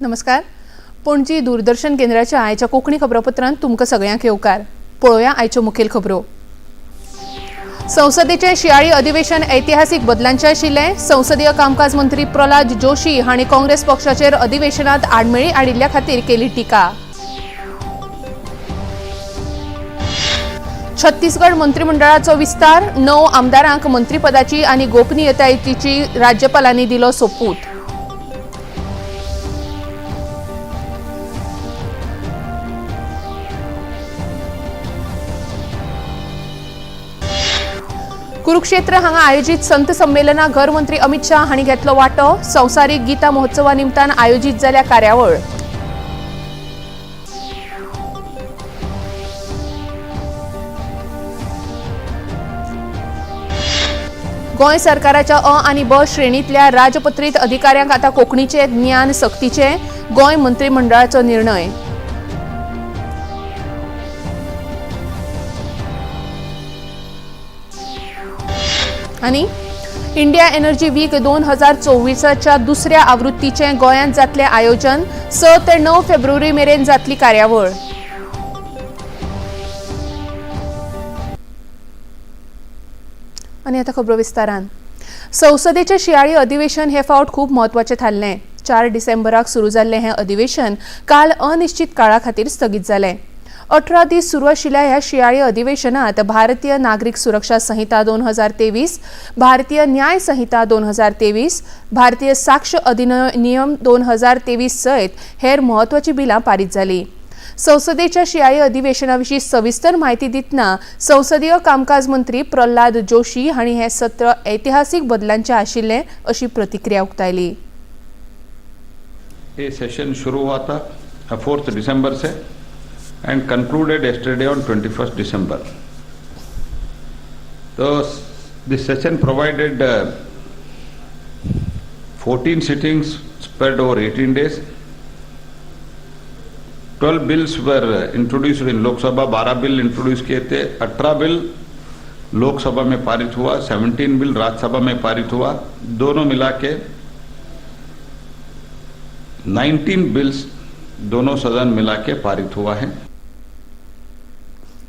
नमस्कार. पणजी दूरदर्शन केंद्राच्या आयच्या कोंकणी खबरापत्रांत तुमकां सगळ्यांक येवकार. पळोवया आयच्यो मुखेल खबरो. संसदेचें शियाळी अधिवेशन ऐतिहासीक बदलांचें आशिल्लें. संसदीय कामकाज मंत्री प्रल्हाद जोशी हांणी काँग्रेस पक्षाचेर अधिवेशनांत आडमेळी हाडिल्ल्या खातीर केली टिका. छत्तीसगड मंत्रिमंडळाचो विस्तार, 9 आमदारांक मंत्रीपदाची आनी गोपनीयतायेची राज्यपालांनी दिलो सोपूत. कुरुक्षेत्र हांगा आयोजित संत संमेलनाक घर मंत्री अमित शाह हांणी घेतलो वांटो. संवसारीक गीता महोत्सवा निमतान आयोजित जाल्या कार्यावळ. गोंय सरकाराच्या अ आनी ब श्रेणींतल्या राजपत्रीत अधिकाऱ्यांक आतां कोंकणीचें ज्ञान सक्तीचें. गोंय मंत्रिमंडळाचो निर्णय. आनी इंडिया एनर्जी वीक 2024च्या दुसऱ्या आवृत्तीचें गोंयांत जातलें आयोजन. 6 ते 9 फेब्रुवारी मेरेन जातली कार्यावळ. आनी आतां खबरो विस्तारान. संसदेचें शियाळी अधिवेशन हे फावट खूब म्हत्वाचें थारलें. 4 डिसेंबराक सुरू जाल्लें हें अधिवेशन काल अनिश्चित काळा खातीर स्थगीत जालें. 18 दीस सुरू आशिल्ल्या ह्या शियाळी अधिवेशनात भारतीय नागरीक सुरक्षा संहिता 2023, भारतीय न्याय संहिता 2023, भारतीय साक्ष अधिनियम 2023 सयत हेर म्हत्वाचीं बिलां पारीत जालीं. संसदेच्या शियाळी अधिवेशना विशीं सविस्तर म्हायती दितना संसदीय कामकाज मंत्री प्रल्हाद जोशी हांणी हें सत्र ऐतिहासीक बदलांचें आशिल्लें अशी प्रतिक्रिया उक्तायली. ये सेशन शुरू हुआ था 4 दिसंबर से and concluded yesterday on 21st December. तो this session provided 14 sittings spread over 18 days. 12 bills were introduced in Lok Sabha, 12 bill introduce किए थे, 18 बिल लोकसभा में पारित हुआ, 17 बिल राज्यसभा में पारित हुआ, दोनों मिला के 19 बिल्स दोनों सदन मिला के पारित हुआ है.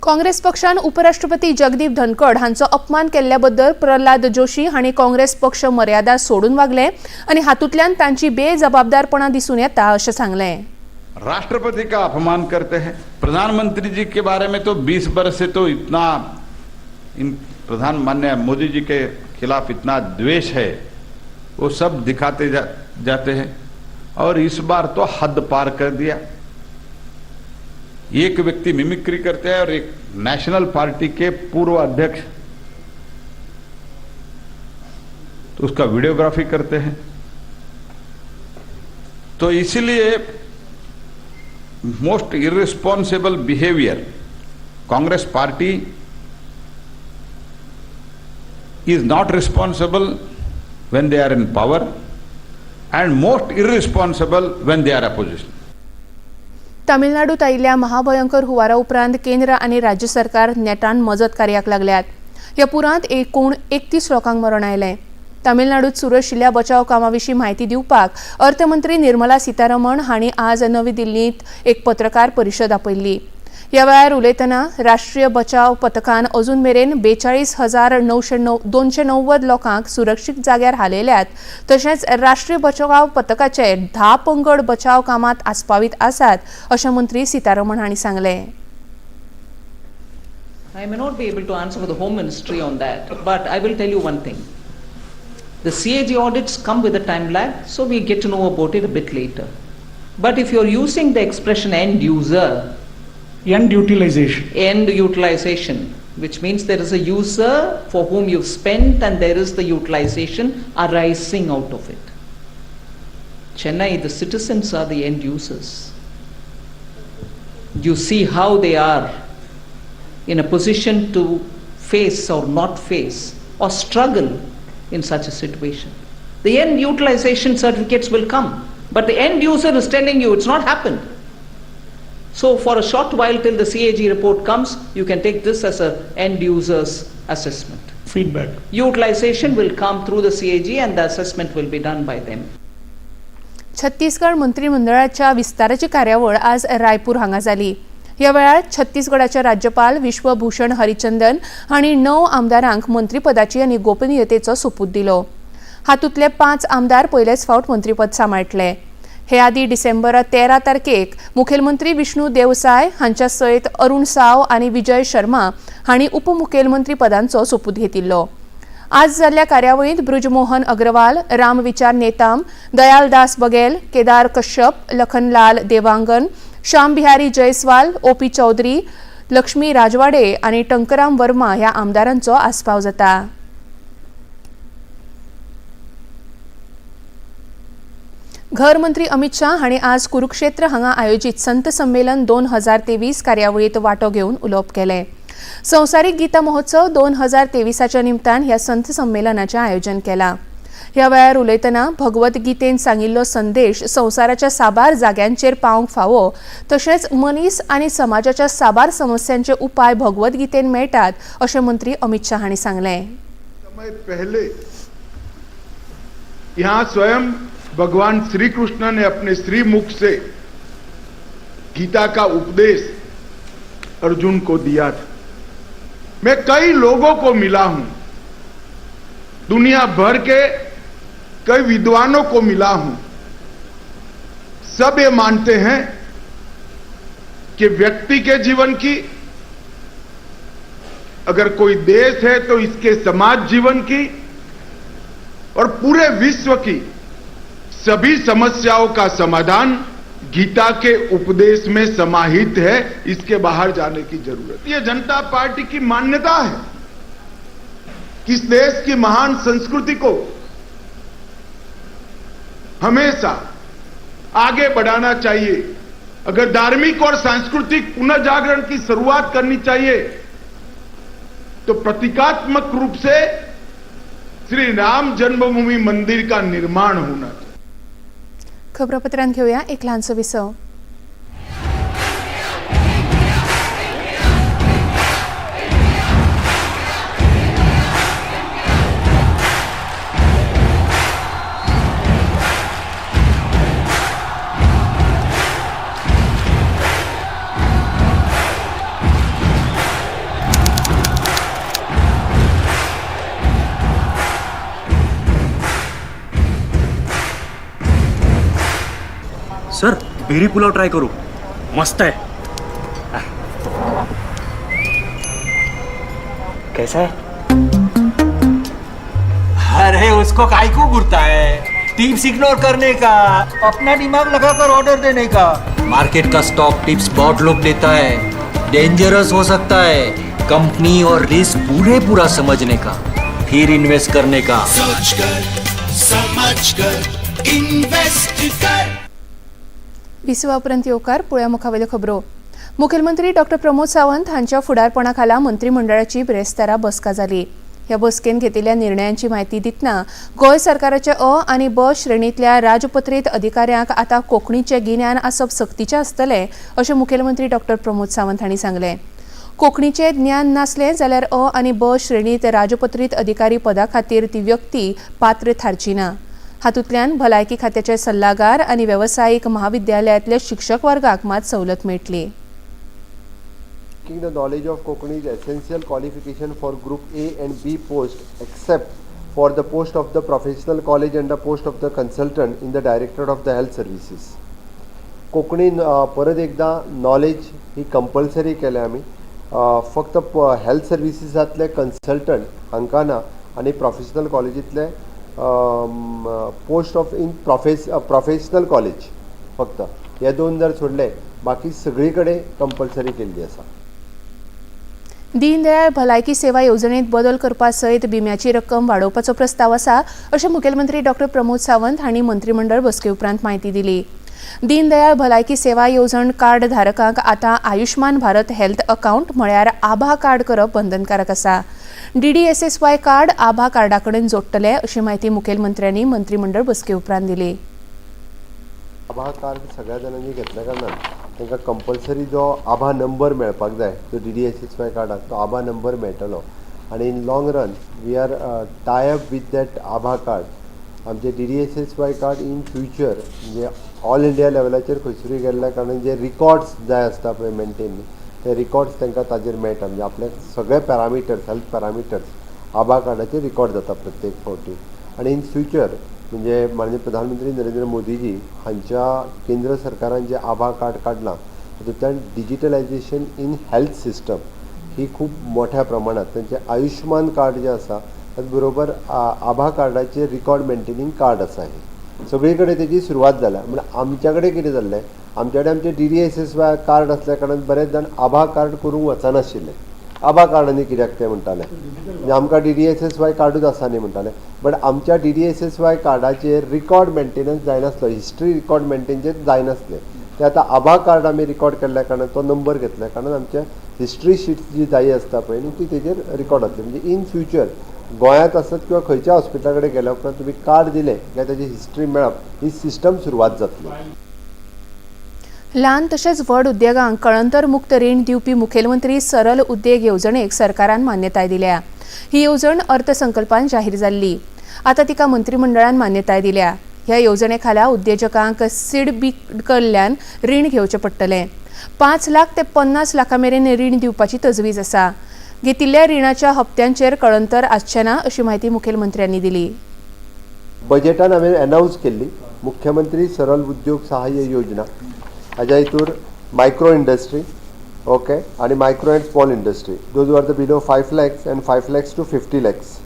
काँग्रेस पक्षान उपराष्ट्रपती जगदीप धनखड हांचो अपमान केल्ल्या बद्दल प्रल्हाद जोशी हांणी काँग्रेस पक्ष मर्यादा सोडून वागले आनी हातूंतल्यान तांची बेजबाबदारपणा दिसून येता अशें सांगलें. राष्ट्रपति का अपमान करते हैं. प्रधानमंत्री जी के बारे में तो 20 वर्ष से तो इतना इन प्रधान माननीय मोदी जी के खिलाफ इतना द्वेष है, वो सब दिखाते जाते हैं और इस बार तो हद पार कर दिया. एक व्यक्ति मिमिक्री करते हैं और एक नेशनल पार्टी के पूर्व अध्यक्ष तो उसका वीडियोग्राफी करते हैं. तो इसलिए most irresponsible behavior. Congress party is not responsible when they are in power and most irresponsible when they are opposition. तामिळनाडूत आयिल्ल्या महाभयंकर हुंवारा उपरांत केंद्र आनी राज्य सरकार नेटान मजत कार्याक लागल्यात. ह्या पुरांत एकूण 31 लोकांक मरण आयलें. तामिळनाडूत सुरू आशिल्ल्या बचाव कामा विशीं म्हायती दिवपाक अर्थमंत्री निर्मला सीतारमण हांणी आज नवी दिल्लींत एक पत्रकार परिशद आपयल्ली. ह्या वेळार उलयतना राष्ट्रीय बचाव पथकान अजून मेरेन 42,909 290 लोकांक सुरक्षीत जाग्यार हालयल्यात. तशेंच राष्ट्रीय बचाव पथकाचे 10 पंगड बचाव कामांत आस्पावीत आसात अशें मंत्री सीतारमण हांणी सांगलें. I may not be able to answer for the Home Ministry on that, but I will tell you one thing. The CAG audits come with a time lag, so we get to know about it a bit later. But if you're using the expression end user, End utilization. End utilization, which means there is a user for whom you've spent and there is the utilization arising out of it. Chennai, the citizens are the end users. You see how they are in a position to face or not face or struggle in such a situation. The end utilization certificates will come, but the end user is telling you it's not happened. So for a short while till the CAG report comes, you can take this as a end user's assessment. Feedback. Utilization will come through the CAG and the assessment will be done by them. Chhattisgarh मंत्रिमंडळाच्या विस्ताराची कार्यावळ आज रायपूर हांगा जाली. ह्या वेळार छत्तीसगडाचे राज्यपाल विश्वभूषण हरिचंदन हांणी 9 आमदारांक मंत्रीपदाची आनी गोपनीयतेचो सोपूत दिलो. हातूंतले 5 आमदार पयलेच फावट मंत्रीपद सांबाळटले. हे आदी डिसेंबर 13 तारखेक मुखेलमंत्री विष्णू देवसाय हांच्या सयत अरुण साव आनी विजय शर्मा हांणी उपमुखेलमंत्री पदांचो सोपूत घेतिल्लो. आज जाल्ल्या कार्यावळींत बृजमोहन अग्रवाल, रामविचार नेताम, दयाल दास बघेल, केदार कश्यप, लखनलाल देवांगन, श्याम बिहारी जयस्वाल, ओपी चौधरी, लक्ष्मी राजवाडे आनी टंकराम वर्मा ह्या आमदारांचो आस्पाव जाता. घर मंत्री अमित शाह हांणी आज कुरुक्षेत्र हांगा आयोजीत संत संमेलन 2023 कार्यावळींत वांटो घेवन उलोवप केलें. संवसारीक गीता महोत्सव 2023 निमतान ह्या संत संमेलनाचें आयोजन केलां. ह्या वेळार उलयतना भगवत गीतेन सांगिल्लो संदेश संवसाराच्या साबार जाग्यांचेर पावंक फावो, तशेंच मनीस आनी समाजाच्या साबार समस्यांचे उपाय भगवत गीतेन मेळटात अशें मंत्री अमित शाह हांणी सांगलें. समय पहले यहाँ स्वयं भगवान श्री कृष्ण ने अपने श्रीमुख से गीता का उपदेश अर्जुन को दिया था. मैं कई लोगों को मिला हूं, दुनिया भर के कई विद्वानों को मिला हूं, सब ये मानते हैं कि व्यक्ति के जीवन की, अगर कोई देश है तो इसके समाज जीवन की और पूरे विश्व की सभी समस्याओं का समाधान गीता के उपदेश में समाहित है. इसके बाहर जाने की जरूरत. ये जनता पार्टी की मान्यता है कि इस देश की महान संस्कृति को हमेशा आगे बढ़ाना चाहिए. अगर धार्मिक और सांस्कृतिक पुनर्जागरण की शुरुआत करनी चाहिए तो प्रतीकात्मक रूप से श्री राम जन्मभूमि मंदिर का निर्माण होना चाहिए. खबरापत्रांत घेऊया एक ल्हानसो विसव. सर, बेरी पुलाव ट्राय करू, मस्त आहे. कैसा है? अरे उसको काय को घूरता है? टिप्स इग्नोर करने का, अपना दिमाग लगाकर ऑर्डर देने का. मार्केट का स्टॉक टिप्स बहुत लोग देता है, डेंजरस हो सकता है. कंपनी और रिस्क पूरे पूरा समझने का, फिर इन्वेस्ट करने का. सोच कर, समझ कर, इन्वेस्ट कर. विसवा उपरांत येवकार. पळोवया मुखावेल्यो खबरो. मुखेलमंत्री डॉक्टर प्रमोद सावंत हांच्या फुडारपणा खाला मंत्रिमंडळाची बिरेस्तारा बसका जाली. ह्या बसकेन घेतिल्ल्या निर्णयांची म्हायती दितना गोंय सरकाराच्या अ आनी ब श्रेणींतल्या राजपत्रीत अधिकाऱ्यांक आतां कोंकणीचें गिन्यान आसप सक्तीचें आसतलें अशें मुखेलमंत्री डॉक्टर प्रमोद सावंत हांणी सांगलें. कोंकणीचें ज्ञान नासलें जाल्यार अ आनी ब श्रेणींत राजपत्रीत अधिकारी पदा खातीर ती व्यक्ती पात्र थारची ना. हातूंतल्यान भलायकी खात्याचे सल्लागार आनी वेवसायीक म्हाविद्यालयांतल्या शिक्षक वर्गाक मात सवलत मेळटली. The knowledge of Konkani is essential qualification for Group A and B post, except for the post of the professional college and the post of the consultant in the Directorate of the Health Services. कोंकणीन परत एकदां knowledge ही compulsory केल्या आमी, फक्त health सर्विसीसांतले consultant हांकां ना आनी professional कॉलेजींतले post of in professional college, फक्त हे दोन जर सोडले, बाकी सगळी कडेन कंपल्सरी केल्ली आसा. दीनदयाळ भलायकी सेवा येवजणेत बदल करपा सयत विम्याची रक्कम वाडोवपाचो प्रस्ताव आसा अशें मुखेलमंत्री डॉक्टर प्रमोद सावंत हांणी मंत्रिमंडळ बसके उपरांत म्हायती दिली. दीनदयाळ भलायकी सेवा येवजण कार्ड धारकांक आतां आयुष्मान भारत हेल्थ अकावंट म्हळ्यार आभा कार्ड करप बंधनकारक आसा. डीडीएसएसवाय कार्ड आभा कार्डा कडेन जोडटले अशी म्हायती मुखेलमंत्र्यांनी मंत्रिमंडळ बसके उपरांत दिली. आभा कार्ड सगळ्या जाणांनी घेतल्या कारणान तांकां कंपल्सरी जो आभा नंबर मेळपाक जाय, जो डीडीएसएसवाय कार्डाक तो आभा नंबर मेळटलो आनी in long run we are tie up with that ABHA card. आमचे DDSSY card in future म्हणजे ऑल इंडिया लेवलाचेर खंयसरूय गेल्ल्या कारणान जे रिकॉर्ड्स जाय आसता पळय मेनटेन, ते रिकॉर्ड्स तांकां ताजेर मेळटा. म्हणजे आपले सगळे पॅरामिटर्स, हेल्थ पॅरामिटर्स आभा कार्डाचेर रिकॉर्ड जाता प्रत्येक फावटी. आनी इन फ्युचर म्हणजे माननीय प्रधानमंत्री नरेंद्र मोदीजी हांच्या केंद्र सरकारान जें आभा कार्ड काडलां, तातूंतल्यान डिजिटलायजेशन इन हेल्थ सिस्टम ही खूब मोठ्या प्रमाणात, तांचें आयुश्यमान कार्ड जें आसा त्याच बरोबर आभा कार्डाचेर रिकॉर्ड मेंटेनींग कार्ड आसा, हें सगळी कडेन तेजी सुरवात जाल्या. म्हण आमच्या कडेन कितें जाल्लें, आमच्या कडेन आमचें डीडीएसएसवाय कार्ड असल्या कारणान बरेच जाण आभा कार्ड करूंक वचनाशिल्ले. आभा कार्ड आनी कित्याक तें म्हणटाले, म्हणजे आमकां डीडीएसएसवाय कार्डूच आसा न्ही म्हणटाले. बट आमच्या डीडीएसएसवाय कार्डाचेर रिकॉर्ड मेंटेनन्स जायनासलो, हिस्ट्री रिकॉर्ड मेंटेन जायनासलें. ते आतां आभा कार्ड आमी रिकॉर्ड केल्ल्या कारणान, तो नंबर घेतल्या कारणान आमचे हिस्ट्री शीट जी जायी आसता पळय न्ही, ती तेजेर रिकॉर्ड जातली. म्हणजे इन फ्युचर गोंयांत आसत किंवा खंयच्या हॉस्पिटला कडेन गेल्या उपरांत तुमी कार्ड दिलें काय ताजी हिस्ट्री मेळप ही सिस्टम सुरवात जातली. ल्हान तशेंच व्हड उद्देगांक कळंतर मुक्त रीण दिवपी मुखेलमंत्री सरल उद्देग येवजणेक सरकारान मान्यताय दिल्या. ही येवजण अर्थसंकल्पान जाहीर जाल्ली. आतां तिका मंत्रिमंडळान मान्यताय दिल्या. ह्या येवजणे खाला उद्देजकांक सिडबी कडल्यान रीण घेवचें पडटलें. 5 लाख ते 50 लाखां मेरेन रीण दिवपाची तजवीज आसा. घेतिल्ल्या रिणाच्या हप्त्यांचेर कळंतर आसचें ना, अशी म्हायती मुखेलमंत्र्यांनी दिली. बजेटान हांवें अनावन्स केल्ली मुख्यमंत्री सरल उद्योग सहाय्य योजना, हाज्या हितूर मायक्रो इंडस्ट्री, ओके, आनी micro and small industry, those are the below 5 lakhs and 5 lakhs to 50 lakhs,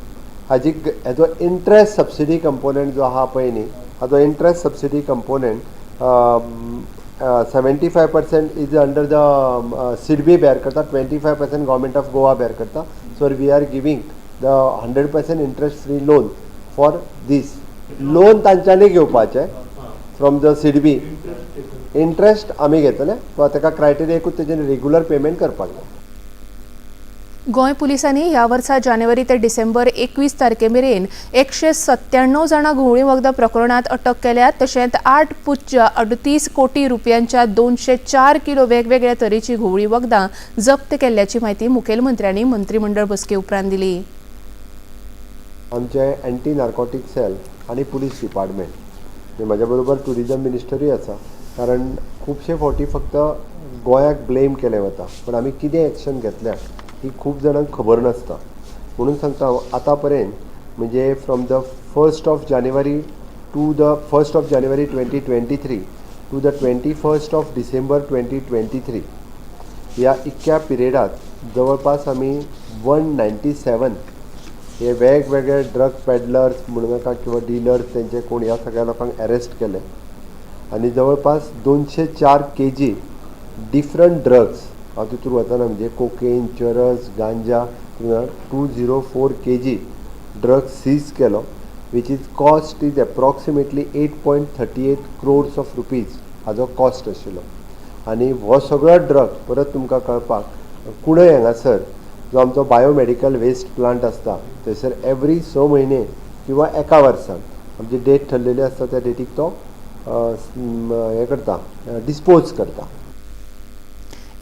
हाजी हेजो इंट्रस्ट सबसिडी कंपोनंट जो आहा पळय न्ही, हाजो interest subsidy component 75% is under the SIDBI bear करता, 25% Government of Goa bear करता. So we are giving the 100% interest free loan for this loan. तांच्यांनी घेवपाचें फ्रॉम the SIDBI, interest आमी घेतले वा ताका क्रायटेरिया एकूच, तेजें रेगुलर पेमेंट करपाक जाय. गोंय पुलिसांनी ह्या वर्सा जानेवारी ते डिसेंबर 21 तारखे मेरेन 197 जाणां घुंवळी वखदां प्रकरणांत अटक केल्यात. तशेंच 8.38 कोटी रुपयांच्या 204 किलो वेगवेगळ्या तरेची घुंवळी वखदां जप्त केल्ल्याची म्हायती मुखेलमंत्र्यांनी मंत्रिमंडळ बसके उपरांत दिली. आमचे एंटी नार्कोटीक सेल आनी पुलीस डिपार्टमेंट, म्हाज्या बरोबर ट्युरिजम मिनिस्टरूय आसा, कारण खुबशे फावटी फक्त गोंयाक ब्लेम केलें वता, पूण आमी कितें एक्शन घेतल्या ही खूब जाणांक खबर नासता. म्हणून सांगता हांव, आतां पर्यंत म्हणजे from the first of January to the 1st of January 2023 to the 21st of December 2023, ह्या इतक्या पिरियडात जवळपास आमी 197 हे वेगवेगळे ड्रग पेडलर्स म्हणूं नाका किंवा डिलर्स तेंचे कोण, ह्या सगळ्या लोकांक अरेस्ट केले आनी जवळपास 204 केजी डिफरंट ड्रग्स, हांव तितून वचना, म्हणजे कोकेन, चरस, गांजा, 204 kg drugs seize केलो, which is cost is approximately 8.38 crores of rupees हाजो कॉस्ट आशिल्लो. आनी हो सगळो ड्रग परत तुमकां कळपाक, कुंडय हांगासर जो आमचो बायोमेडिकल वेस्ट प्लांट आसता, थंयसर एवरी 6 म्हयने किंवा एका वर्सान आमची डेट ठरलेली आसता, त्या डेटीक तो हें करता, डिस्पोज करता.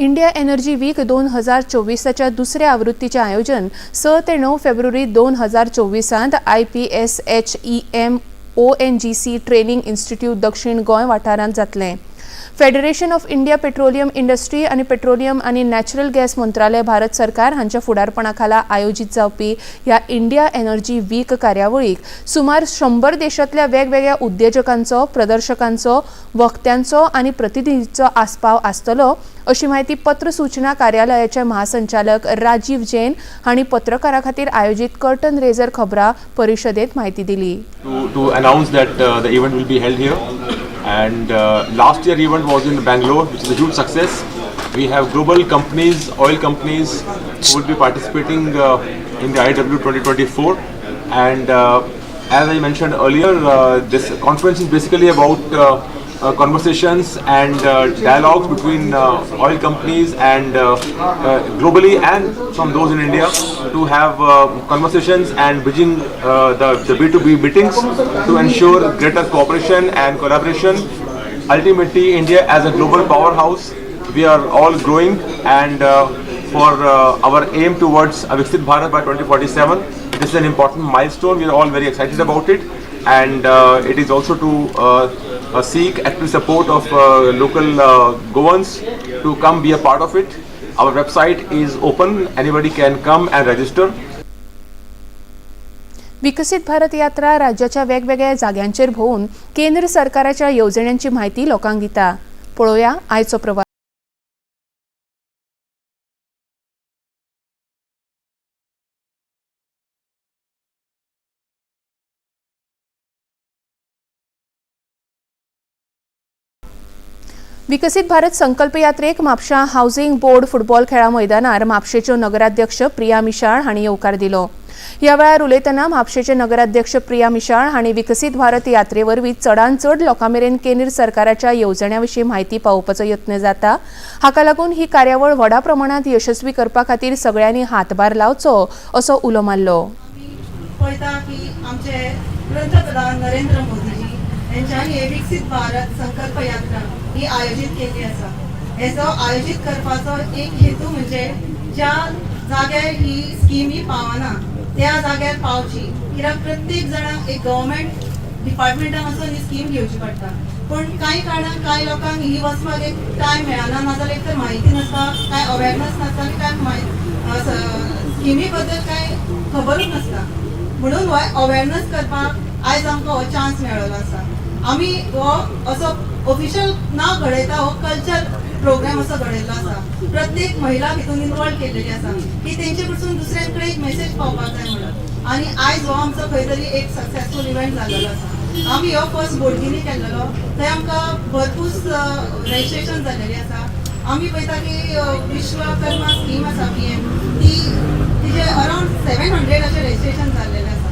इंडिया एनर्जी वीक 2024च्या दुसऱ्या आवृत्तीचें आयोजन 6 ते 9 फेब्रुवारी 2024त आयपीएसएचईएम ओएनजीसी ट्रेनिंग इन्स्टिट्यूट, दक्षिण गोंय वाठारांत जातलें. Federation of India petroleum industry आनी पेट्रोलियम आनी नॅचरल गॅस मंत्रालय, भारत सरकार हांच्या फुडारपणा खाला आयोजीत जावपी ह्या इंडिया एनर्जी वीक कार्यावळीक सुमार 100 देशांतल्या वेगवेगळ्या उद्देजकांचो, प्रदर्शकांचो, वक्त्यांचो आनी प्रतिनिधींचो आस्पाव आसतलो, अशी म्हायती पत्र सूचना कार्यालयाचे महासंचालक राजीव जैन हांणी पत्रकारां खातीर आयोजीत कर्टन रेजर खबरां परिशदेंत म्हायती दिली. To announce that the event will be held here. And last year event was in Bangalore, which is a huge success. We have global companies, oil companies, who will be participating in the IEW 2024. And as I mentioned earlier, this conference is basically about conversations and dialogues between oil companies and globally and from those in India to have conversations and bridging the B2B meetings to ensure greater cooperation and collaboration. Ultimately, India as a global powerhouse, we are all growing and for our aim towards a Viksit Bharat by 2047, this is an important milestone. We are all very excited about it. And it is also to seek active support of local Goans to come be a part of it. Our website is open, anybody can come and register. Viksit Bharat यात्रा राज्याच्या वेगवेगळ्या जाग्यांचेर भोंवून केंद्र सरकाराच्या येवजण्यांची म्हायती लोकांक दिता. पळोवया आयचो प्रवास. विकसीत भारत संकल्प यात्रेक म्हापशां हावसिंग बोर्ड फुटबॉल खेळा मैदानार म्हापशेच्यो नगराध्यक्ष प्रिया मिशाळ हांणी येवकार दिलो. ह्या वेळार उलयतना म्हापशेचे नगराध्यक्ष प्रिया मिशाळ हांणी विकसीत भारत यात्रे वरवीं चडांत चड लोकां मेरेन केंद्र सरकाराच्या येवजण्यां विशीं म्हायती पावोवपाचो यत्न जाता. हाका लागून ही कार्यावळ व्हडा प्रमाणांत यशस्वी करपा खातीर सगळ्यांनी हातभार लावचो असो उलो मारलो. पळयता की आमचे पंतप्रधान नरेंद्र मोदीजी हेंच्यांनी हे विकसीत भारत संकल्प यात्रा ही आयोजीत केल्ली आसा. हेजो आयोजीत करपाचो एक हेतू म्हणजे ज्या जाग्यार ही स्कीम ही पावना त्या जाग्यार पावची, कित्याक प्रत्येक जाणांक एक गव्हर्मेंट डिपार्टमेंटान वचून ही स्कीम घेवची पडटा. पूण कांय कारणान कांय लोकांक ही वचपाक एक टायम मेळना, नाजाल्यार एक तर म्हायती नासता, कांय अवेरनस नासता आनी कांय स्किमी बद्दल कांय खबरूच नासता. म्हणून हो अवेरनस करपाक आयज आमकां हो चान्स मेळ्ळो आसा. आमी हो असो ऑफिशियल ना घडयता, हो कल्चर प्रोग्राम असो घडयल्लो आसा. प्रत्येक महिला हितून इनवॉल्व केल्लेली आसा की तेंचे कडसून दुसऱ्यांकडे एक मेसेज पावपाक जाय म्हणून. आनी आयज हो आमचो खंय तरी एक सक्सेसफूल इव्हेंट जाल्लो आसा. आमी हो फर्स्ट बोडगिनी केल्लो, थंय आमकां भरपूर रजिस्ट्रेशन जाल्लेली आसा. आमी पळयता की विश्वकर्मा स्कीम आसा पीएम, ती तिजे अरावंड 700 अशें रजिस्ट्रेशन जाल्लेलें आसा.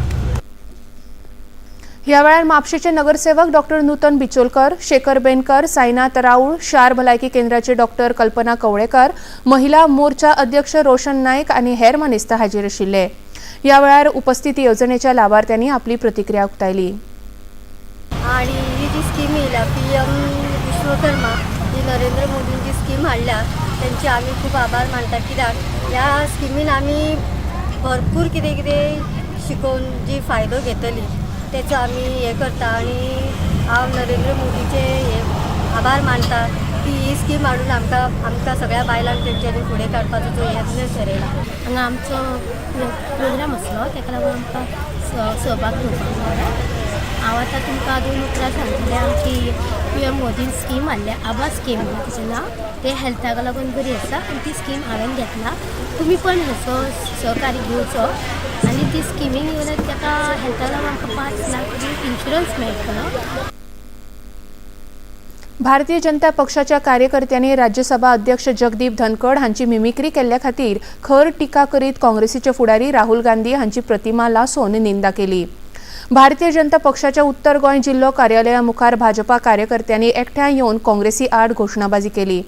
ह्या वेळार म्हापशेचे नगरसेवक डॉक्टर नूतन बिचोलकर, शेखर बेनकर, साईनाथ राऊळ, शार भलायकी केंद्राचे डॉक्टर कल्पना कवळेकर, महिला मोर्चा अध्यक्ष रोशन नायक आनी हेर मानेस्त हाजीर आशिल्ले. ह्या वेळार उपस्थित येवजणेच्या लावार्थ्यांनी आपली प्रतिक्रिया उक्तायली. आणि ही जी स्कीम येयल्या पीएम विश्वकर्मा, ही नरेंद्र मोदीन जी स्कीम हाडल्या तेंचे आमी खूब आभार मानता. कित्याक ह्या स्किमीन आमी भरपूर कितें कितें शिकोवन जी फायदो घेतली तेचो आमी हें करता. आनी हांव नरेंद्र मोदीचे हे आभार मानता की ही स्कीम हाडून आमकां आमकां सगळ्या बायलांक तेंच्यांनी फुडें काडपाचो जो यत्न चलयला. हांगा आमचो प्रोग्राम आसलो, ताका लागून आमकां सहभाग घेवपाक मेळ्ळो. हांव आतां तुमकां दोन उतरां सांगतलें. आमची पीएम मोदीन स्कीम हाडल्या, आभा स्कीम म्हणून तिचें नांव. तें हेल्थाक लागून बरी आसा आनी ती स्कीम हांवें घेतला. तुमी पण हाचो सहकार्य घेवचो. आनी ती स्किमीन येयल्यार ताका हेल्थाक लागून आमकां 5 लाख इन्शुरन्स मेळटलो. भारतीय जनता पक्षाच्या कार्यकर्त्यांनी राज्यसभा अध्यक्ष जगदीप धनखड हांची मिमिक्री केल्ल्या खातीर खर टिका करीत काँग्रेसीचे फुडारी राहुल गांधी हांची प्रतिमा लासोवन निंदा केली. भारतीय जनता पक्षाच्या उत्तर गोंय जिल्लो कार्यालया मुखार भाजपा कार्यकर्त्यांनी एकठांय येवन काँग्रेसी आड घोशणाबाजी केली.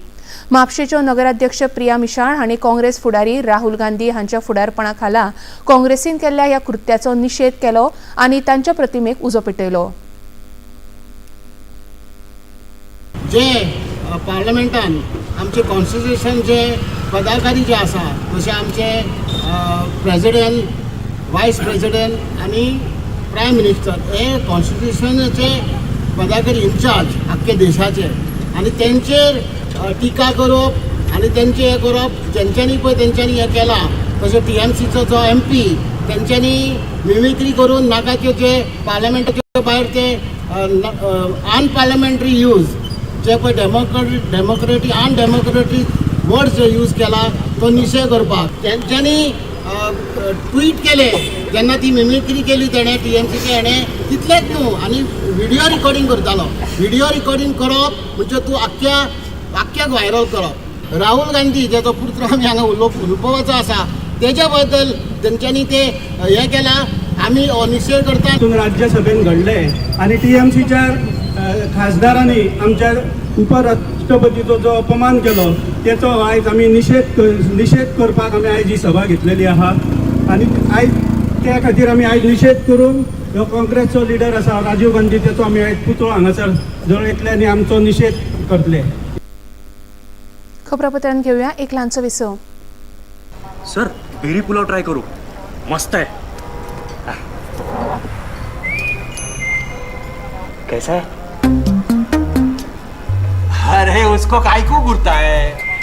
म्हापशेच्यो नगराध्यक्ष प्रिया मिशाळ हांणी काँग्रेस फुडारी राहुल गांधी हांच्या फुडारपणा खाला काँग्रेसीन केल्ल्या ह्या कृत्याचो निशेध केलो आनी तांच्या प्रतिमेक उजो पेटयलो. जे पार्लमेंटान आमचे कॉन्स्टिट्युशन जे पदाधिकारी जे आसा, जशे आमचे प्रेजिडेंट, वायस प्रेजिडेंट आनी प्रायम मिनिस्टर, हे कॉन्स्टिट्युशनाचे पदाधिकारी इन्चार्ज आख्खे देशाचे, आनी तेंचेर टिका करप आनी तेंचे हें करप, जेंच्यांनी पळय तेंच्यांनी हें केलां. तशें टीएमसीचो जो एमपी, तेंच्यांनी मिमिक्री करून नाकाचे जे पार्लमेंटाच्या भायर ते अनपार्लमेंटरी यूज जे पळय डेमोक्रेटीक अनडेमोक्रेटीक वर्ड्स जे यूज केला तो निशेध करपाक तेंच्यांनी ट्वीट केले. जेन्ना ती मिमिक्री केली तेणें, टीएमसीचे हेणें, तितलेंच न्हू, आनी व्हिडियो रिकॉर्डिंग करतालो. व्हिडियो रिकॉर्डिंग करप म्हणजे तूं आख्ख्या आख्ख्याक व्हायरल करप. राहुल गांधी जेचो पुत्र आमी हांगा उलोवपाचो आसा, तेज्या बद्दल तेंच्यांनी ते हें केलां. आमी हो निशेध करता. हितून राज्यसभेन घडलें आनी टीएमसीच्या खासदारांनी आमच्या उपराष्ट्रपतीचो जो अपमान केलो, तेचो आयज आमी निशेध करपाक आमी आयज ही सभा घेतलेली आहा. आनी आयज त्या खातीर आमी आयज निशेध करून ह्यो काँग्रेसचो लिडर आसा राजीव गांधी, तेचो आमी आयज पुतळो हांगासर जळयतले आनी आमचो निशेध करतले. खबरापत्रांत घेवया एक ल्हानसो विसव. सर, बेरी पुलाव ट्राय करू, मस्त आहे. कैसा है? अरे, उसको काय को घूरता है?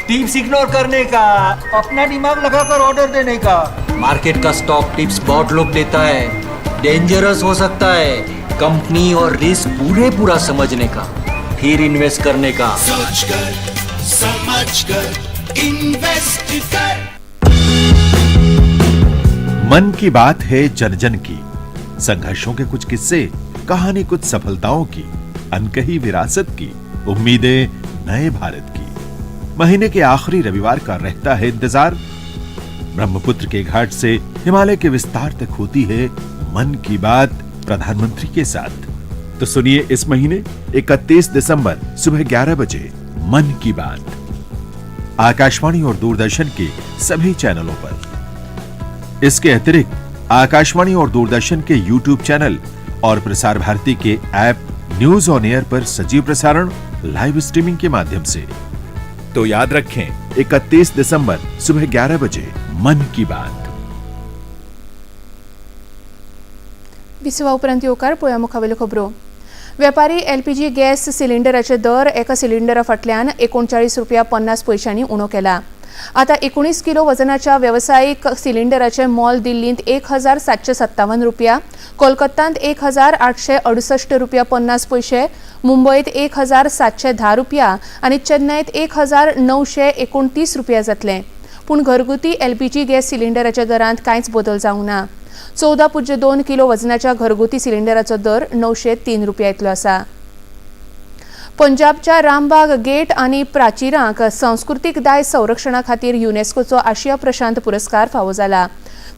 टिप्स इग्नोर करने का, अपना दिमाग लगाकर ऑर्डर देने का। मार्केट का स्टॉक टिप्स बहुत लोग देता है, डेंजरस हो सकता है। कंपनी और रिस्क पूरे पूरा समझने का, फिर इन्वेस्ट करने का। सोच कर, समझ कर, इन्वेस्ट कर। मन की बात है जन जन की। संघर्षों के कुछ किस्से, कहानी कुछ सफलताओं की, अनकही विरासत की, उम्मीदें नए भारत की। महीने के आखिरी रविवार का रहता है इंतजार। ब्रह्मपुत्र के घाट से हिमालय के विस्तार तक होती है मन की बात प्रधानमंत्री के साथ। तो सुनिए इस महीने 31 दिसंबर सुबह 11 बजे मन की बात, आकाशवाणी और दूरदर्शन के सभी चैनलों पर। इसके अतिरिक्त आकाशवाणी और दूरदर्शन के यूट्यूब चैनल और प्रसार भारती के ऐप न्यूज ऑन एयर पर सजीव प्रसारण लाइव स्ट्रीमिंग के माध्यम से। तो याद रखें, 31 दिसंबर सुबह 11 बजे मन की बात। विसवा उपरांत येवकार. पळोवया मुखावेल्यो खबरो. वेपारी एलपीजी गॅस सिलिंडराचे दर एका सिलिंडरा फाटल्यान 39 रुपया 50 पयशांनी उणो केला. आतां 19 किलो वजनाच्या वेवसायीक सिलिंडराचें मोल दिल्लींत 1757 रुपया, कोलकातांत 1868 रुपया 50 पयशे, मुंबयत 1710 रुपया आनी चेन्नयत 1929 रुपया जातलें. पूण घरगुती एलपीजी गॅस सिलिंडराच्या दरांत कांयच बदल जावंक ना. 14.2 किलो वजनाच्या घरगुती सिलिंडराचो दर 903 रुपया इतलो आसा. पंजाबच्या रामबाग गेट आनी प्राचिरांक संस्कृतीक दायज संरक्षणा खातीर युनेस्कोचो आशिया प्रशांत पुरस्कार फावो जाला.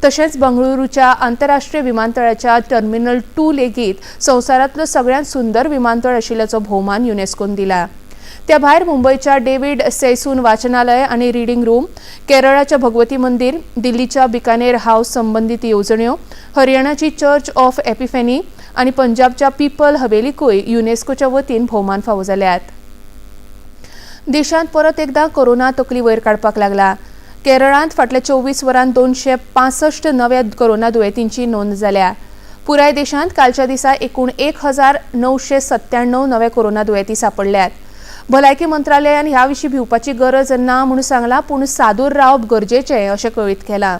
तशेंच बंगळुरूच्या आंतरराष्ट्रीय विमानतळाच्या टर्मिनल 2 लेगीत संवसारांतलो सगळ्यांत सुंदर विमानतळ आशिल्ल्याचो भोवमान युनेस्कोन दिला. त्या भायर मुंबयच्या डेव्हिड सॅसून वाचनालय आनी रिडींग रूम, केरळाच्या भगवती मंदिर, दिल्लीच्या बिकानेर हाऊस संबंदीत येवजण्यो, हरियाणाची चर्च ऑफ एपिफेनी आनी पंजाबच्या पीपल हवेलीकूय युनेस्कोच्या वतीन भोवमान फावो जाल्यात. देशांत परत एकदां कोरोना तकली वयर काडपाक लागला. केरळांत फाटल्या 24 वरांत 265 नव्या कोरोना दुयेंतींची नोंद जाल्या. पुराय देशांत कालच्या दिसा एकूण 1997 नवे कोरोना दुयेंती सांपडल्यात. भलायकी मंत्रालयान ह्या विशीं भिवपाची गरज ना म्हूण सांगलां, पूण सादूर रावप गरजेचें अशें कळीत केलां.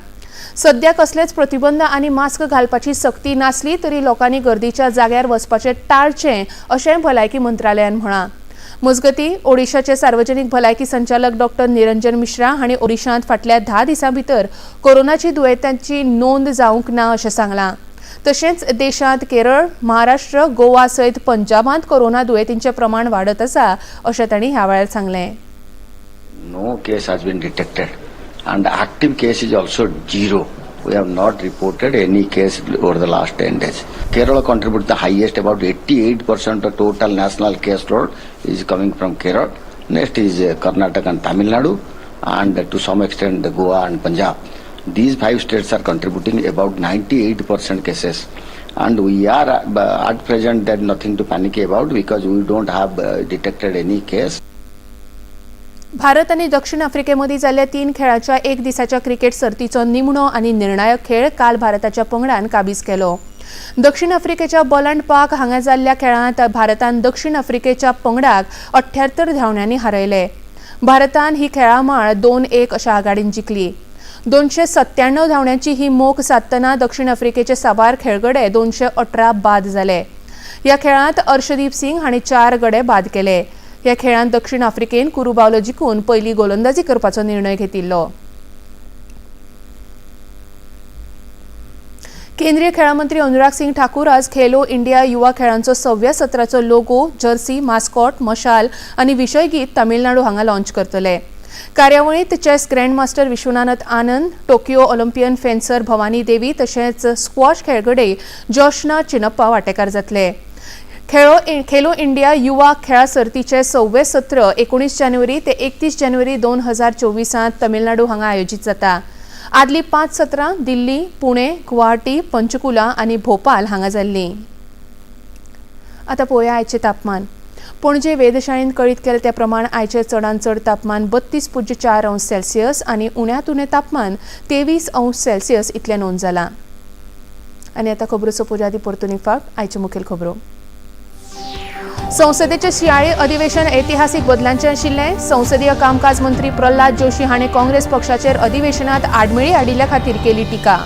सध्या कसलेच प्रतिबंध आनी मास्क घालपाची सक्ती नासली तरी लोकांनी गर्दीच्या जाग्यार वचपाचें टाळचें अशें भलायकी मंत्रालयान म्हळां. मजगतीं, ओडिशाचे सार्वजनिक भलायकी संचालक डॉक्टर निरंजन मिश्रा हांणी ओडिशांत फाटल्या 10 दिसां भितर कोरोनाची दुयेंतांची नोंद जावंक ना अशें सांगलां. तशेंच देशांत केरळ, महाराष्ट्र, गोवा सयत पंजाबांत कोरोना दुयेंतींचें प्रमाण वाडत आसा अशें तांणी ह्या वेळार सांगलें. No case has been detected and active case is also zero. We have not reported any case over the last 10 days. Kerala contributes the highest, about 88% of total national case load is coming from Kerala. Next is Karnataka and Tamil Nadu, and to some extent Goa and Punjab. These five states are contributing about 98% cases. And we are at present there nothing to panic about because we don't have detected any case. Bharat आनी दक्षिण आफ्रिकेमदीं जाल्ल्या तीन खेळाच्या एक दिसाच्या cricket सर्तीचो निमणो आनी निर्णायक खेळ काल भारताच्या पंगडान काबीज केलो. दक्षिण आफ्रिकेच्या बोलंड पार्क हांगा जाल्ल्या खेळांत भारतान दक्षिण आफ्रिकेच्या पंगडाक 78 धांवड्यांनी हारयले. भारतान ही खेळामाळ 2-1 अशा आघाडीन जिखली. 297 धांवड्यांची ही मोख सादतना दक्षिण आफ्रिकेचे साबार खेळगडे 218 बाद जाले. ह्या खेळांत अर्शदीप सिंग हांणी चार गडे बाद केले. ह्या खेळांत दक्षिण आफ्रिकेन कुरुबावलो जिखून पयली गोलंदाजी करपाचो निर्णय घेतिल्लो. केंद्रीय खेळां मंत्री अनुराग सिंग ठाकूर आज खेलो इंडिया युवा खेळांचो सव्या सत्राचो लोगो, जर्सी, मास्कॉट, मशाल आनी विशयगीत तामिळनाडू हांगा लॉन्च करतले. कार्यावळींत chess grandmaster Vishwanath Anand, Tokyo Olympian फेन्सर Bhavani Devi तशेंच स्क्वॉश खेळगडे जोशना चिनप्पा वांटेकार जातले. खेळो खेलो इंडिया युवा खेळा सर्तीचे सव्वे सत्र 19 जानेवारी ते 31 जानेवारी 2024त तमिळनाडू हांगा आयोजीत जाता. आदली पांच सत्रां दिल्ली, पुणे, गुवाहाटी, पंचकुला आनी भोपाल हांगा जाल्लीं. आतां पळोवया आयचें तापमान. पणजे वेधशाळेन कळीत केलें त्या प्रमाण आयचें चडांत चड तापमान 32.4 अंश सेल्सियस आनी उण्यांत उणें तापमान 23 अंश सेल्सियस इतलें नोंद जालां. आनी आतां खबरो सोंपोवच्या आदीं परतून एक फावट आयच्यो मुखेल खबरो. संसदेचे शिंयाळी अधिवेशन ऐतिहासीक बदलांचें आशिल्लें. संसदीय कामकाज मंत्री प्रल्हाद जोशी हाणें काँग्रेस पक्षाचेर अधिवेशनात आडमेळी हाडिल्ल्या खातीर केली टिका.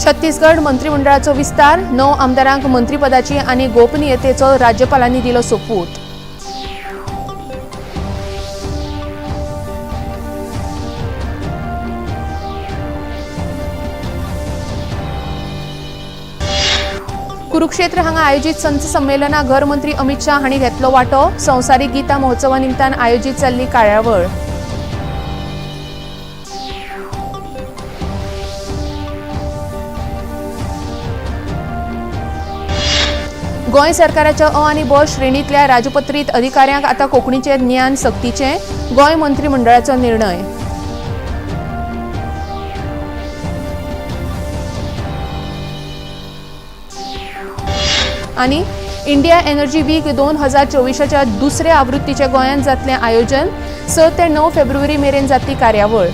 छत्तीसगड मंत्रिमंडळाचो विस्तार, 9 आमदारांक मंत्रीपदाची आनी गोपनीयतेचो राज्यपालांनी दिलो सोपूत. कुरुक्षेत्र हांगा आयोजित संत संमेलनाक घर मंत्री अमित शाह हांणी घेतलो वांटो. संवसारीक गीता महोत्सवा निमतान आयोजित जाल्ली कार्यावळ. गोंय सरकाराच्या अ आनी ब श्रेणींतल्या राजपत्रीत अधिकाऱ्यांक आतां कोंकणीचें ज्ञान सक्तीचें, गोंय मंत्रिमंडळाचो निर्णय. आनी इंडिया एनर्जी वीक 2024च्या दुसऱ्या आवृत्तीचें गोंयांत जातलें आयोजन. 6 ते 9 फेब्रुवारी मेरेन जातली कार्यावळ.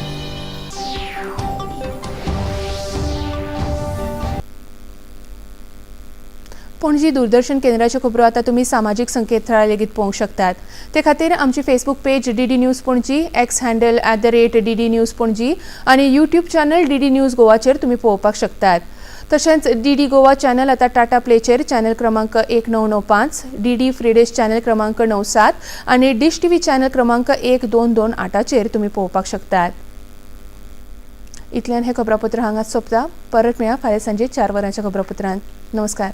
पणजी दूरदर्शन केंद्राच्यो खबरो आतां तुमी सामाजीक संकेतथळार लेगीत पळोवंक शकतात. ते खातीर आमची Facebook page DD news Panaji, X handle @DD news Panaji आनी यूट्यूब चॅनल DD news गोवाचेर तुमी पळोवपाक शकतात. तशेंच DD Goa channel आतां टाटा प्लेचेर चॅनल क्रमांक 1995, DD फ्रीडेज चॅनल क्रमांक 97 आनी डिश टीव्ही चॅनल क्रमांक 1228चेर तुमी पळोवपाक शकतात. इतल्यान हें खबरापत्र हांगाच सोंपता. परत मेळया फाल्यां सांजे 4 वरांच्या खबरापत्रांत. नमस्कार.